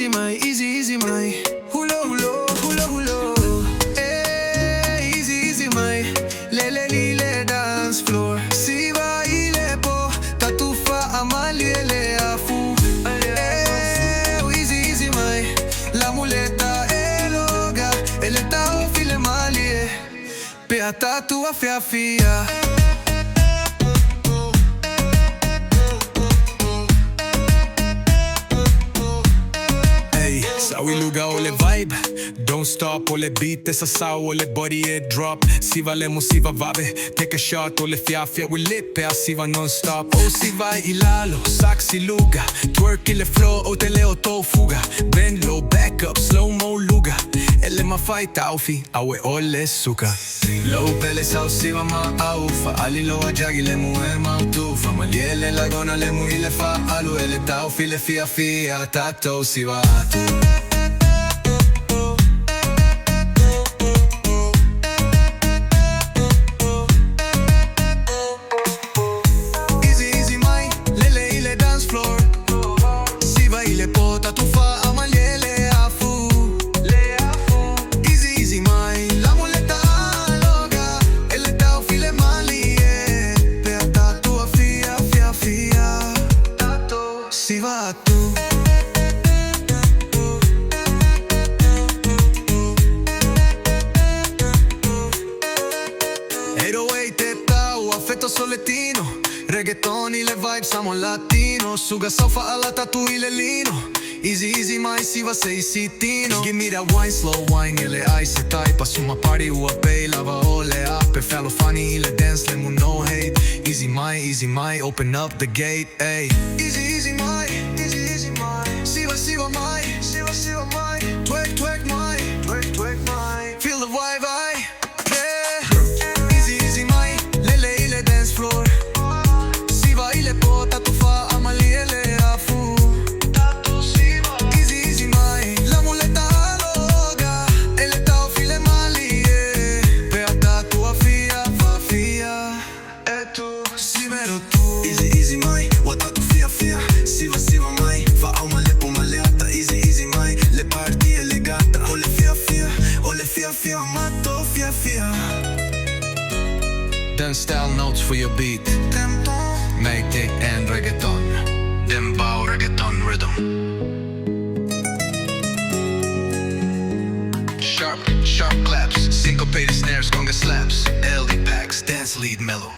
easy mai, easy easy mai. Hulo hulo, hulo hulo. Eh, easy easy mai. Lele i le dance floor. Siva i le po, tatufa amalie le afu. Eh, easy easy mai. La muleta e loga, e le tau le malie. Pe a tatu a fia fia. Hey, sau i luga o le vibe. Don't stop, o le beat e sasau, o le body e drop. Siva le mu siva vave. Take a shot, o le fiafia. We lit pe a siva non stop. O siva i lalo, saxi luga. Twerk i le flow, o te leo to fuga. Bend low, back up, slow mo luga. Ele mafai taufi, awe o le suka. Low pele sau siva ma aufa. Ali lo a jagi le mu e mautufa. Maliele lagona le mu i le fa alu. Ele taufi le fia fia, tato siva atu. Easy easy mai, lele i le dance floor. Siva i le po, tatufa amaliele afu. Easy easy mai, la muleta aloga. Ele tau file malie. Pe a tatu a fia fia fia. Tato siva atu. 808 te tau, affetto solettino. Reggaeton i le vibe siamo latino. Suga sofa alla tatu i le lino. Easy easy mai siva sei sitino. Give me that wine, slow wine, ele ice e type. Assuma party ua pay, lava o le ape. Fellow funny, ile dance, le mu no hate. Easy mai, open up the gate, ay. Easy easy mai, easy easy mai. Siva siva mai, siva siva mai. Twerk twerk mai, twerk twerk mai. Feel the vibe, ay. Yeah. Easy easy mai, lele i le dance floor. Siva i le po, tatufa amaliele afu. Easy easy mai, la muleta aloga. Ele tau file malie. Pe a tatu a fia, fa fia. E tu, simero tu. Easy easy mai, wa tatu fia fia. Siva siva mai, fa au ma le po maleata. Easy easy mai, le party e legata. O le fia fia, o le fia fia, mato fia fia. Dance style notes for your beat. Mate and reggaeton. Dembow reggaeton rhythm. Sharp, sharp claps, syncopated snares, conga slaps. LD packs, dance lead mellow.